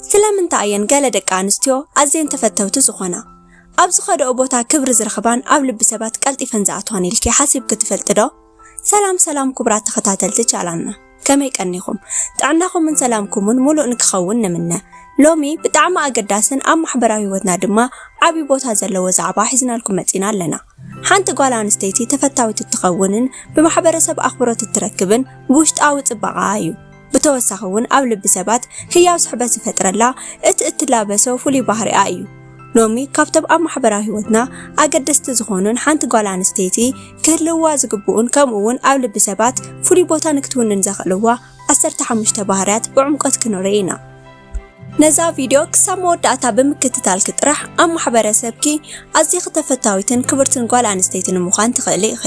ስለምንታይ እየን ገለ ደቂ ኣንስትዮ ኣዝየን ተፈተውቲ ዝኾና? ኣብ ዝኸደኦ ቦታ ክብሪ ዝረኽባን ኣብ ልቢ ሰባት ቀልጢፈን ዝኣትዋን ኢልኪ ሓሲብኪ ትፈልጢ ዶ? ሰላም ሰላም ክቡራት ተኸታተልቲ ቻላልና፣ ከመይ ቀኒኹም? ጥዕናኹምን ሰላምኩምን ሙሉእ ንክኸውን ንምነ። ሎሚ ብጣዕሚ ኣገዳስን ኣብ ማሕበራዊ ህይወትና ድማ ዓቢ ቦታ ዘለዎ ዛዕባ ሒዝናልኩም መጺና ኣለና። ሓንቲ ጓል ኣንስተይቲ ተፈታዊት እትኸውንን ብማሕበረሰብ ኣኽብሮት እትረክብን ብውሽጣዊ ጽባቐኣ እዩ። ብተወሳኺ እውን ኣብ ልቢ ሰባት ህያው ስሕበት ዝፈጥረላ እቲ እትላበሶ ፍሉይ ባህሪኣ እዩ። ሎሚ ካብቶም ኣብ ማሕበራዊ ህይወትና ኣገደስቲ ዝኾኑን ሓንቲ ጓል ኣንስተይቲ ክህልውዋ ዝግብኡን ከምኡ እውን ኣብ ልቢ ሰባት ፍሉይ ቦታ ንክትውንን ዘኽእልዋ ዓሰርተ ሓሙሽተ ባህርያት ብዕምቆት ክንርኢ ኢና። ነዛ ቪድዮ ክሳብ መወዳእታ ብምክትታልኪ ጥራሕ ኣብ ማሕበረሰብኪ ኣዚኺ ተፈታዊትን ክብርትን ጓል ኣንስተይቲ ንምዃን ትኽእሊ ኢኺ።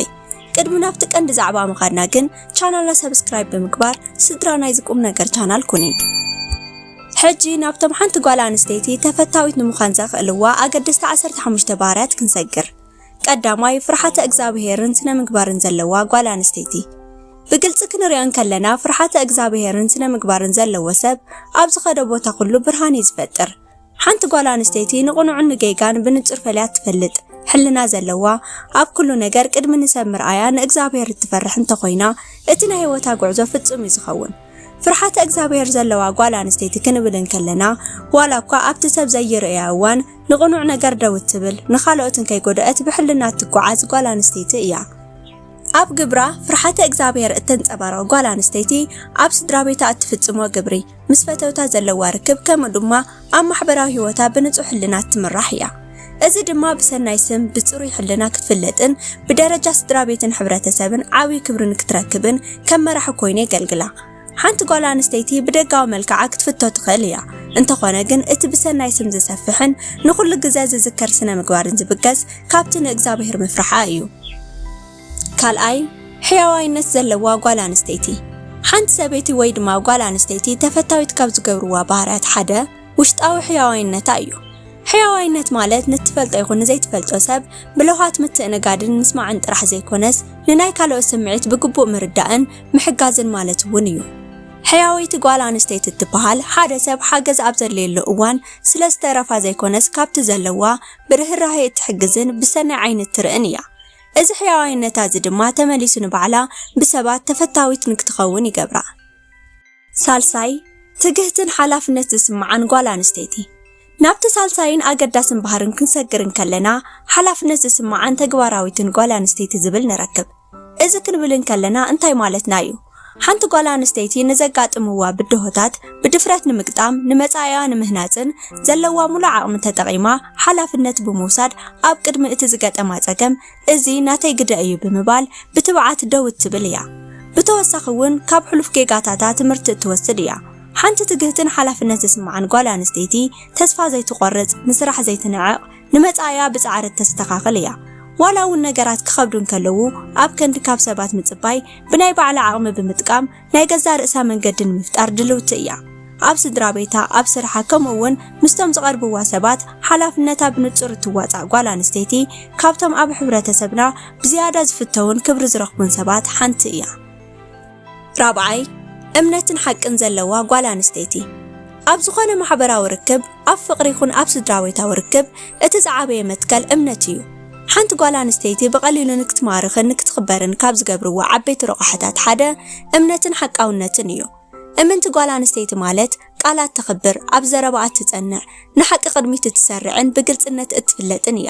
ቅድሚ ናብቲ ቀንዲ ዛዕባ ምኻድና ግን ቻናልና ሰብስክራይብ ብምግባር ስድራ ናይዚ ቁም ነገር ቻናል ኩኒ። ሕጂ ናብቶም ሓንቲ ጓል ኣንስተይቲ ተፈታዊት ንምዃን ዘኽእልዋ ኣገደስቲ ዓሰርተ ሓሙሽተ ባህርያት ክንሰግር። ቀዳማይ፣ ፍርሓተ እግዚኣብሄርን ስነ ምግባርን ዘለዋ ጓል ኣንስተይቲ። ብግልጺ ክንሪኦ እንከለና ፍርሓተ እግዚኣብሄርን ስነ ምግባርን ዘለዎ ሰብ ኣብ ዝኸዶ ቦታ ኩሉ ብርሃን እዩ ዝፈጥር። ሓንቲ ጓል ኣንስተይቲ ንቕኑዕን ንጌጋን ብንጹር ፈልያ ትፈልጥ፣ ሕልና ዘለዋ፣ ኣብ ኩሉ ነገር ቅድሚ ንሰብ ምርኣያ ንእግዚኣብሄር እትፈርሕ እንተኾይና፣ እቲ ናይ ህይወታ ጉዕዞ ፍጹም እዩ ዝኸውን። ፍርሓተ እግዚኣብሄር ዘለዋ ጓል ኣንስተይቲ ክንብል እንከለና፣ ዋላ እኳ ኣብቲ ሰብ ዘይርእያ እዋን ንቕኑዕ ነገር ደው እትብል፣ ንኻልኦትን ከይጎደአት ብሕልና እትጓዓዝ ጓል ኣንስተይቲ እያ። ኣብ ግብራ ፍርሓተ እግዚኣብሄር እተንጸባርቕ ጓል ኣንስተይቲ ኣብ ስድራ ቤታ እትፍጽሞ ግብሪ፣ ምስ ፈተውታ ዘለዋ ርክብ፣ ከምኡ ድማ ኣብ ማሕበራዊ ህይወታ ብንጹህ ሕልና እትምራሕ እያ። እዚ ድማ ብሰናይ ስም፣ ብጽሩይ ሕልና ክትፍለጥን ብደረጃ ስድራ ቤትን ሕብረተሰብን ዓብዪ ክብሪ ንክትረክብን ከም መራሒ ኮይኑ የገልግላ። ሓንቲ ጓል ኣንስተይቲ ብደጋዊ መልክዓ ክትፍቶ ትኽእል እያ። እንተኾነ ግን እቲ ብሰናይ ስም ዝሰፍሕን ንኹሉ ግዜ ዝዝከር ስነ ምግባርን ዝብገስ ካብቲ ንእግዚኣብሄር ምፍርሓ እዩ። ካልኣይ፣ ሕያዋይነት ዘለዋ ጓል ኣንስተይቲ። ሓንቲ ሰበይቲ ወይ ድማ ጓል ኣንስተይቲ ተፈታዊት ካብ ዝገብርዋ ባህርያት ሓደ ውሽጣዊ ሕያዋይነታ እዩ። ሕያዋይነት ማለት ንትፈልጦ ይኹን ንዘይትፈልጦ ሰብ ብለውሃት ምትእንጋድን ምስማዕን ጥራሕ ዘይኮነስ፣ ንናይ ካልኦት ስምዒት ብግቡእ ምርዳእን ምሕጋዝን ማለት እውን እዩ። ሕያወይቲ ጓል ኣንስተይቲ እትበሃል፣ ሓደ ሰብ ሓገዝ ኣብ ዘድልየሉ እዋን ስለ ዝተረፋ ዘይኮነስ፣ ካብቲ ዘለዋ ብርህራሄ እትሕግዝን ብሰናይ ዓይኒ እትርእን እያ። እዚ ሕያዋይነታ እዚ ድማ ተመሊሱ ንባዕላ ብሰባት ተፈታዊት ንክትኸውን ይገብራ። ሳልሳይ፣ ትግህትን ሓላፍነት ዝስምዓን ጓል ኣንስተይቲ። ናብቲ ሳልሳይን ኣገዳስን ባህርን ክንሰግር እንከለና፣ ሓላፍነት ዝስምዓን ተግባራዊትን ጓል ኣንስተይቲ ዝብል ንረክብ። እዚ ክንብል እንከለና እንታይ ማለትና እዩ? ሓንቲ ጓል ኣንስተይቲ ንዘጋጥምዋ ብድሆታት ብድፍረት ንምግጣም፣ ንመጻኢኣ ንምህናጽን ዘለዋ ሙሉእ ዓቕሚ ተጠቒማ ሓላፍነት ብምውሳድ ኣብ ቅድሚ እቲ ዝገጠማ ጸገም፣ "እዚ ናተይ ግደ እዩ" ብምባል ብትብዓት ደው እትብል እያ። ብተወሳኺ እውን ካብ ሕሉፍ ጌጋታታ ትምህርቲ እትወስድ እያ። ሓንቲ ትግህትን ሓላፍነት ዝስምዓን ጓል ኣንስተይቲ ተስፋ ዘይትቖርጽ፣ ንስራሕ ዘይትንዕቕ፣ ንመጻኢኣ ብጻዕሪ እተስተኻኽል እያ። ዋላ እውን ነገራት ክኸብዱ እንከለዉ፣ ኣብ ክንዲ ካብ ሰባት ምጽባይ፣ ብናይ ባዕላ ዓቕሚ ብምጥቃም ናይ ገዛእ ርእሳ መንገዲ ንምፍጣር ድልውቲ እያ። ኣብ ስድራ ቤታ፣ ኣብ ስርሓ፣ ከምኡ እውን ምስቶም ዝቐርብዋ ሰባት ሓላፍነታ ብንጹር እትዋጻእ ጓል ኣንስተይቲ፣ ካብቶም ኣብ ሕብረተሰብና ብዝያዳ ዝፍተውን ክብሪ ዝረኽቡን ሰባት ሓንቲ እያ። ራብዓይ፣ እምነትን ሓቅን ዘለዋ ጓል ኣንስተይቲ። ኣብ ዝኾነ ማሕበራዊ ርክብ፣ ኣብ ፍቕሪ ይኹን ኣብ ስድራቤታዊ ርክብ፣ እቲ ዝዓበየ መትከል እምነት እዩ። ሓንቲ ጓል ኣንስተይቲ ብቐሊሉ ንክትማርኽን ንክትኽበርን ካብ ዝገብርዋ ዓበይቲ ረቋሕታት ሓደ እምነትን ሓቃውነትን እዩ። እምንቲ ጓል ኣንስተይቲ ማለት ቃላ እተኽብር፣ ኣብ ዘረባኣ እትጸንዕ፣ ንሓቂ ቅድሚት እትሰርዕን ብግልጽነት እትፍለጥን እያ።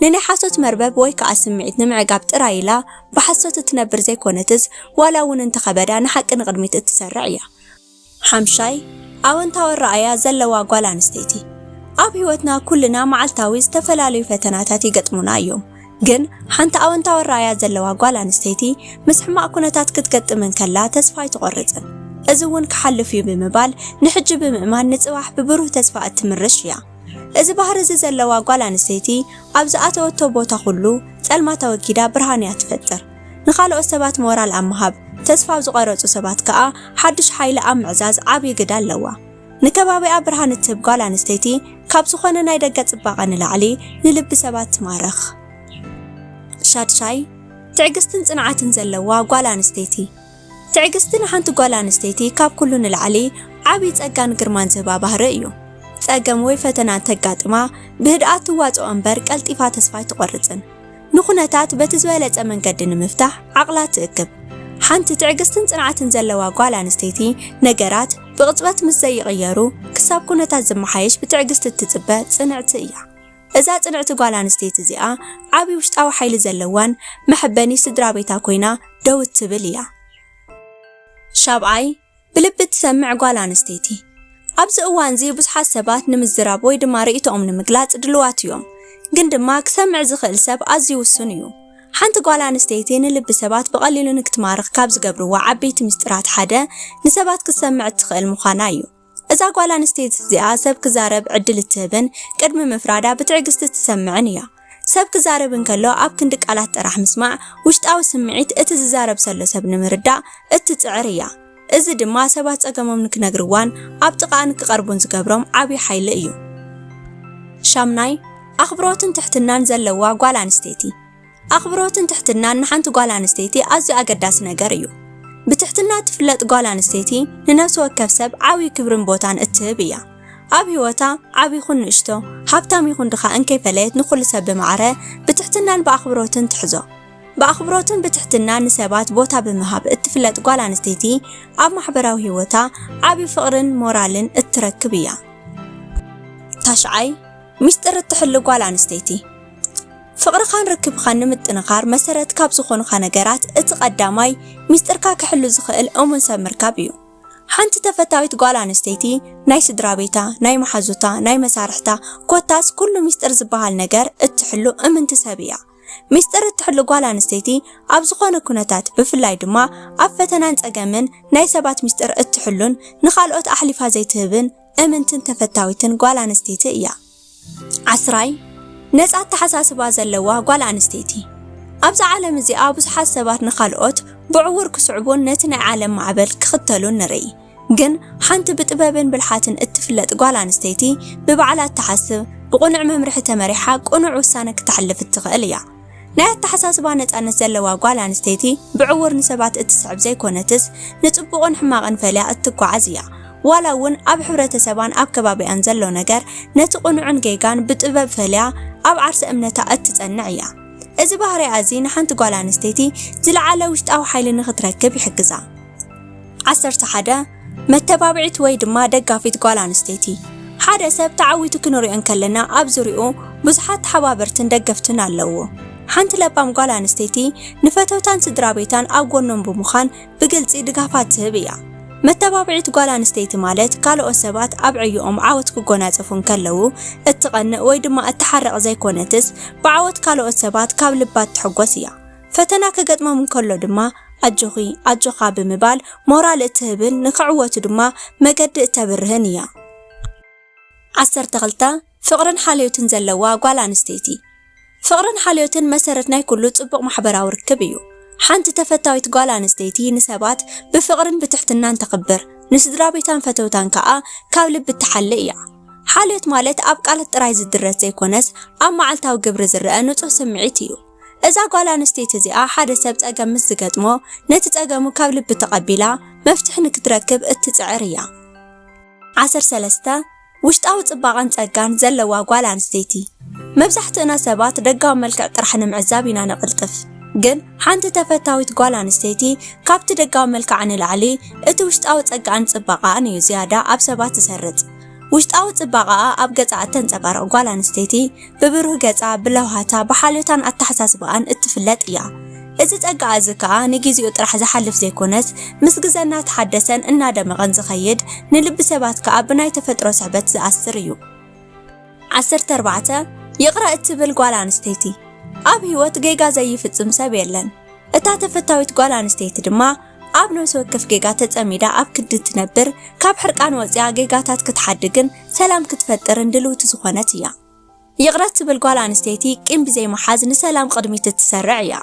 ንናይ ሓሶት መርበብ ወይ ከኣ ስምዒት ንምዕጋብ ጥራይ ኢላ ብሓሶት እትነብር ዘይኮነትስ፣ ዋላ እውን እንተኸበዳ ንሓቂ ንቕድሚት እትሰርዕ እያ። ሓምሻይ፣ ኣወንታዊ ኣረኣእያ ዘለዋ ጓል ኣንስተይቲ። ኣብ ህይወትና ኩልና መዓልታዊ ዝተፈላለዩ ፈተናታት ይገጥሙና እዮም። ግን ሓንቲ ኣወንታዊ ኣረኣእያ ዘለዋ ጓል ኣንስተይቲ ምስ ሕማቕ ኩነታት ክትገጥም እንከላ ተስፋ ኣይትቖርጽን። እዚ እውን ክሓልፍ እዩ ብምባል ንሕጂ ብምእማን ንጽባሕ ብብሩህ ተስፋ እትምርሽ እያ። እዚ ባህሪ እዚ ዘለዋ ጓል ኣንስተይቲ ኣብ ዝኣተወቶ ቦታ ኩሉ ጸልማት ኣወጊዳ ብርሃን እያ ትፈጥር። ንኻልኦት ሰባት ሞራል ኣብ ምሃብ፣ ተስፋ ኣብ ዝቖረጹ ሰባት ከኣ ሓድሽ ሓይሊ ኣብ ምዕዛዝ ዓብዪ ግደ ኣለዋ። ንከባቢኣ ብርሃን እትህብ ጓል ኣንስተይቲ ካብ ዝኾነ ናይ ደገ ጽባቐ ንላዕሊ ንልቢ ሰባት ትማርኽ። ሻድሻይ፣ ትዕግስትን ጽንዓትን ዘለዋ ጓል ኣንስተይቲ። ትዕግስቲ ንሓንቲ ጓል ኣንስተይቲ ካብ ኩሉ ንላዕሊ ዓብዪ ጸጋን ግርማን ዝህባ ባህሪ እዩ። ጸገም ወይ ፈተና እንተጋጥማ ብህድኣት ትዋጽኦ እምበር ቀልጢፋ ተስፋ ኣይትቖርጽን። ንኹነታት በቲ ዝበለጸ መንገዲ ንምፍታሕ ዓቕላ ትእክብ። ሓንቲ ትዕግስትን ጽንዓትን ዘለዋ ጓል ኣንስተይቲ ነገራት ብቕጽበት ምስ ዘይቕየሩ ክሳብ ኩነታት ዝመሓየሽ ብትዕግስቲ እትጽበ ጽንዕቲ እያ። እዛ ጽንዕቲ ጓል ኣንስተይቲ እዚኣ ዓቢ ውሽጣዊ ሓይሊ ዘለዋን መሐበኒ ስድራ ቤታ ኮይና ደው እትብል እያ። ሻብዓይ፣ ብልቢ እትሰምዕ ጓል ኣንስተይቲ። ኣብዚ እዋን እዚ ብዙሓት ሰባት ንምዝራብ ወይ ድማ ርእይቶኦም ንምግላጽ ድልዋት እዮም። ግን ድማ ክሰምዕ ዝኽእል ሰብ ኣዝዩ ውሱን እዩ። ሓንቲ ጓል ኣንስተይቲ ንልቢ ሰባት ብቐሊሉ ንክትማርኽ ካብ ዝገብርዋ ዓበይቲ ምስጢራት ሓደ ንሰባት ክትሰምዕ እትኽእል ምዃና እዩ። እዛ ጓል ኣንስተይቲ እዚኣ ሰብ ክዛረብ ዕድል እትህብን ቅድሚ ምፍራዳ ብትዕግስቲ እትሰምዕን እያ። ሰብ ክዛረብ እንከሎ ኣብ ክንዲ ቃላት ጥራሕ ምስማዕ ውሽጣዊ ስምዒት እቲ ዝዛረብ ዘሎ ሰብ ንምርዳእ እትጽዕር እያ። እዚ ድማ ሰባት ጸገሞም ንክነግርዋን ኣብ ጥቓኣ ንክቐርቡን ዝገብሮም ዓብዪ ሓይሊ እዩ። ሻምናይ፣ ኣኽብሮትን ትሕትናን ዘለዋ ጓል ኣንስተይቲ። ኣኽብሮትን ትሕትናን ንሓንቲ ጓል ኣንስተይቲ ኣዝዩ ኣገዳሲ ነገር እዩ። ብትሕትና እትፍለጥ ጓል ኣንስተይቲ ንነፍሲ ወከፍ ሰብ ዓብዪ ክብርን ቦታን እትህብ እያ። ኣብ ህይወታ ዓቢ ይኹን ንእሽቶ፣ ሃብታም ይኹን ድኻ እንከይፈለየት ንኹሉ ሰብ ብማዕረ ብትሕትናን ብኣኽብሮትን ትሕዞ። ብኣኽብሮትን ብትሕትናን ንሰባት ቦታ ብምሃብ እትፍለጥ ጓል ኣንስተይቲ ኣብ ማሕበራዊ ህይወታ ዓቢ ፍቕርን ሞራልን እትረክብ እያ። ታሽዓይ፣ ሚስጥር እትሕሉ ጓል ኣንስተይቲ። ፍቕርኻን ርክብኻን ንምጥንኻር መሰረት ካብ ዝኾኑኻ ነገራት እቲ ቀዳማይ ሚስጥርካ ክሕሉ ዝኽእል እሙን ሰብ ምርካብ እዩ። ሓንቲ ተፈታዊት ጓል ኣንስተይቲ ናይ ስድራ ቤታ፣ ናይ መሓዙታ፣ ናይ መሳርሕታ፣ ኮታስ ኩሉ ሚስጥር ዝበሃል ነገር እትሕሉ እምንቲ ሰብ እያ። ሚስጥር እትሕሉ ጓል ኣንስተይቲ ኣብ ዝኾነ ኩነታት፣ ብፍላይ ድማ ኣብ ፈተናን ጸገምን ናይ ሰባት ሚስጥር እትሕሉን ንኻልኦት ኣሕሊፋ ዘይትህብን እምንትን ተፈታዊትን ጓል ኣንስተይቲ እያ። ዓስራይ፣ ነጻ ኣተሓሳስባ ዘለዋ ጓል ኣንስተይቲ። ኣብዛ ዓለም እዚኣ ብዙሓት ሰባት ንኻልኦት ብዕዉር ክስዕቡን ነቲ ናይ ዓለም ማዕበል ክኽተሉን ንርኢ። ግን ሓንቲ ብጥበብን ብልሓትን እትፍለጥ ጓል ኣንስተይቲ ብባዕላ እትሓስብ፣ ብቕኑዕ መምርሒ ተመሪሓ ቅኑዕ ውሳነ ክተሕልፍ እትኽእል እያ። ናይ ኣተሓሳስባ ነጻነት ዘለዋ ጓል ኣንስተይቲ ብዕዉር ንሰባት እትስዕብ ዘይኮነትስ፣ ንጽቡቕን ሕማቕን ፈልያ እትጓዓዝ እያ። ዋላ እውን ኣብ ሕብረተሰባን ኣብ ከባቢኣን ዘሎ ነገር ነቲ ቅኑዕን ጌጋን ብጥበብ ፈልያ ኣብ ዓርሰ እምነታ እትጸንዕ እያ። እዚ ባህሪኣ እዚ ንሓንቲ ጓል ኣንስተይቲ ዝለዓለ ውሽጣዊ ሓይሊ ንኽትረክብ ይሕግዛ። ዓሰርተ ሓደ፣ መተባብዒት ወይ ድማ ደጋፊት ጓል ኣንስተይቲ። ሓደ ሰብ ተዓዊቱ ክንሪኦ እንከለና ኣብ ዙሪኡ ብዙሓት ተሓባበርትን ደገፍትን ኣለዎ። ሓንቲ ለባም ጓል ኣንስተይቲ ንፈተውታን ስድራ ቤታን ኣብ ጎኖም ብምዃን ብግልጺ ድጋፋ ትህብ እያ። መተባብዒት ጓል ኣንስተይቲ ማለት ካልኦት ሰባት ኣብ ዕዮኦም ዓወት ክጎናጸፉ እንከለዉ እትቐንእ ወይ ድማ እትሓርቕ ዘይኮነትስ፣ ብዓወት ካልኦት ሰባት ካብ ልባ ትሕጎስ እያ። ፈተና ክገጥሞም እንከሎ ድማ ኣጆኺ፣ ኣጆኻ ብምባል ሞራል እትህብን ንክዕወቱ ድማ መገዲ እተብርህን እያ። ዓሰርተ ክልተ፣ ፍቕርን ሓልዮትን ዘለዋ ጓል ኣንስተይቲ። ፍቕርን ሓልዮትን መሰረት ናይ ኩሉ ጽቡቕ ማሕበራዊ ርክብ እዩ። ሓንቲ ተፈታዊት ጓል ኣንስተይቲ ንሰባት ብፍቕርን ብትሕትናን ተኽብር፣ ንስድራ ቤታን ፈተውታን ከኣ ካብ ልቢ እትሓሊ እያ። ሓልዮት ማለት ኣብ ቃላት ጥራይ ዝድረት ዘይኮነስ፣ ኣብ መዓልታዊ ግብሪ ዝረኣ ንጹህ ስምዒት እዩ። እዛ ጓል ኣንስተይቲ እዚኣ ሓደ ሰብ ጸገም ምስ ዝገጥሞ፣ ነቲ ጸገሙ ካብ ልቢ ተቐቢላ መፍትሒ ንክትረክብ እትጽዕር እያ። ዓሰርተ ሰለስተ፣ ውሽጣዊ ጽባቐን ጸጋን ዘለዋ ጓል ኣንስተይቲ። መብዛሕትእና ሰባት ደጋዊ መልክዕ ጥራሕ ንምዕዛብ ኢና ንቕልጥፍ። ግን ሓንቲ ተፈታዊት ጓል ኣንስተይቲ ካብቲ ደጋዊ መልክዓ ንላዕሊ እቲ ውሽጣዊ ጸጋኣን ጽባቐኣን እዩ ዝያዳ ኣብ ሰባት ዝሰርጽ። ውሽጣዊ ጽባቐኣ ኣብ ገጻ እተንጸባርቕ ጓል ኣንስተይቲ ብብሩህ ገጻ፣ ብለውሃታ፣ ብሓልዮታን ኣተሓሳስባኣን እትፍለጥ እያ። እዚ ጸጋኣ እዚ ከኣ ንግዜኡ ጥራሕ ዝሓልፍ ዘይኮነስ፣ ምስ ግዘ እናተሓደሰን እናደመቐን ዝኸይድ፣ ንልቢ ሰባት ከኣ ብናይ ተፈጥሮ ስሕበት ዝኣስር እዩ። ዓሰርተ ኣርባዕተ፣ ይቕረ እትብል ጓል ኣንስተይቲ። ኣብ ህይወት ጌጋ ዘይፍጽም ሰብ የለን። እታ ተፈታዊት ጓል ኣንስተይቲ ድማ ኣብ ነፍሲ ወከፍ ጌጋ ተጸሚዳ ኣብ ክንዲ እትነብር፣ ካብ ሕርቃን ወጺኣ ጌጋታት ክትሓድግን ሰላም ክትፈጥርን ድልውቲ ዝኾነት እያ። ይቕረ እትብል ጓል ኣንስተይቲ ቂም ብዘይምሓዝ ንሰላም ቅድሚት እትሰርዕ እያ።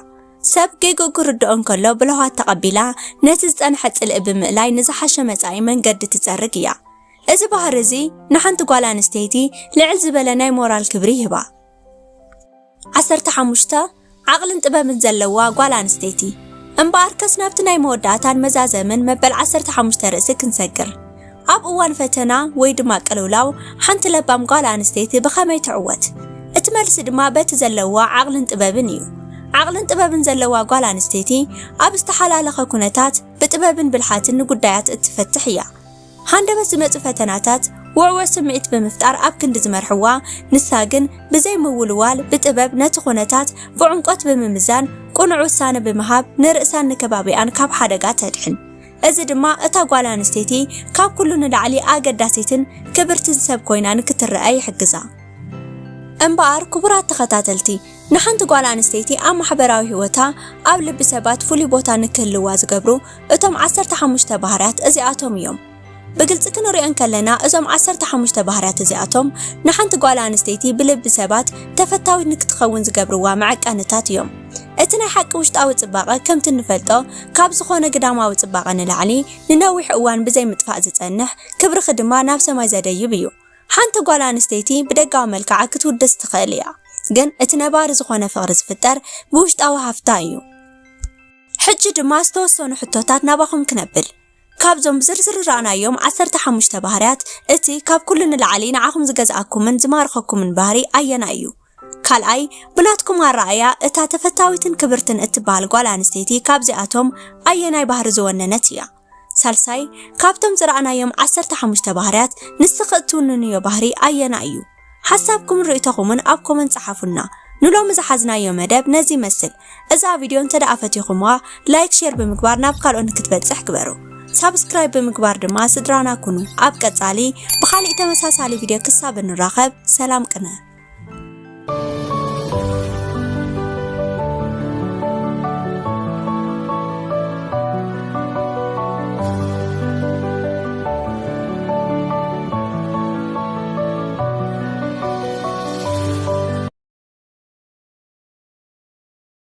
ሰብ ጌግኡ ክርድኦ እንከሎ ብለውሃት ተቐቢላ፣ ነቲ ዝጸንሐ ጽልኢ ብምእላይ ንዝሓሸ መጻኢ መንገዲ ትጸርግ እያ። እዚ ባህሪ እዚ ንሓንቲ ጓል ኣንስተይቲ ልዕል ዝበለ ናይ ሞራል ክብሪ ይህባ። ዓሰርተ ሓሙሽተ፣ ዓቕልን ጥበብን ዘለዋ ጓል ኣንስተይቲ። እምበኣርከስ ናብቲ ናይ መወዳእታን መዛዘምን መበል ዓሰርተ ሓሙሽተ ርእሲ ክንሰግር። ኣብ እዋን ፈተና ወይ ድማ ቅልውላው ሓንቲ ለባም ጓል ኣንስተይቲ ብኸመይ ትዕወት? እቲ መልሲ ድማ በቲ ዘለዋ ዓቕልን ጥበብን እዩ። ዓቕልን ጥበብን ዘለዋ ጓል ኣንስተይቲ ኣብ ዝተሓላለኸ ኩነታት ብጥበብን ብልሓትን ንጉዳያት እትፈትሕ እያ። ሃንደበት ዝመጹ ፈተናታት ውዕወ ስምዒት ብምፍጣር ኣብ ክንዲ ዝመርሕዋ፣ ንሳ ግን ብዘይ ምውልዋል ብጥበብ ነቲ ኩነታት ብዕምቆት ብምምዛን ቅኑዕ ውሳነ ብምሃብ ንርእሳን ንከባቢኣን ካብ ሓደጋ ተድሕን። እዚ ድማ እታ ጓል ኣንስተይቲ ካብ ኩሉ ንላዕሊ ኣገዳሲትን ክብርትን ሰብ ኮይና ንክትረአ ይሕግዛ። እምበኣር ክቡራት ተኸታተልቲ፣ ንሓንቲ ጓል ኣንስተይቲ ኣብ ማሕበራዊ ህይወታ ኣብ ልቢ ሰባት ፍሉይ ቦታ ንክህልዋ ዝገብሩ እቶም ዓሰርተ ሓሙሽተ ባህርያት እዚኣቶም እዮም። ብግልጺ ክንሪኦ እንከለና እዞም ዓሰርተ ሓሙሽተ ባህርያት እዚኣቶም ንሓንቲ ጓል ኣንስተይቲ ብልቢ ሰባት ተፈታዊት ንክትኸውን ዝገብርዋ መዐቀንታት እዮም። እቲ ናይ ሓቂ ውሽጣዊ ጽባቐ ከምቲ እንፈልጦ ካብ ዝኾነ ግዳማዊ ጽባቐ ንላዕሊ ንነዊሕ እዋን ብዘይ ምጥፋእ ዝጸንሕ፣ ክብርኺ ድማ ናብ ሰማይ ዘደይብ እዩ። ሓንቲ ጓል ኣንስተይቲ ብደጋዊ መልክዓ ክትውደስ ትኽእል እያ፣ ግን እቲ ነባሪ ዝኾነ ፍቕሪ ዝፍጠር ብውሽጣዊ ሃፍታ እዩ። ሕጂ ድማ ዝተወሰኑ ሕቶታት ናባኹም ክነብል። ካብዞም ብዝርዝር ዝረኣናዮም ዓሰርተ ሓሙሽተ ባህርያት እቲ ካብ ኩሉ ንላዕሊ ንዓኹም ዝገዝኣኩምን ዝማርኸኩምን ባህሪ ኣየናይ እዩ? ካልኣይ፣ ብናትኩም ኣረኣእያ እታ ተፈታዊትን ክብርትን እትበሃል ጓል ኣንስተይቲ ካብዚኣቶም ኣየናይ ባህሪ ዝወነነት እያ? ሳልሳይ፣ ካብቶም ዝረኣናዮም ዓሰርተ ሓሙሽተ ባህርያት ንስኺ እትውንንዮ ባህሪ ኣየናይ እዩ? ሓሳብኩምን ርእይቶኹምን ኣብ ኮመንት ጸሓፉልና። ንሎሚ ዝሓዝናዮ መደብ ነዚ ይመስል። እዛ ቪድዮ እንተ ደኣ ፈቲኹምዋ፣ ላይክ፣ ሼር ብምግባር ናብ ካልኦት ንክትበጽሕ ግበሩ። ሳብስክራይብ ብምግባር ድማ ስድራና ኩኑ። ኣብ ቀጻሊ ብኻሊእ ተመሳሳሊ ቪድዮ ክሳብ እንራኸብ ሰላም ቅነ።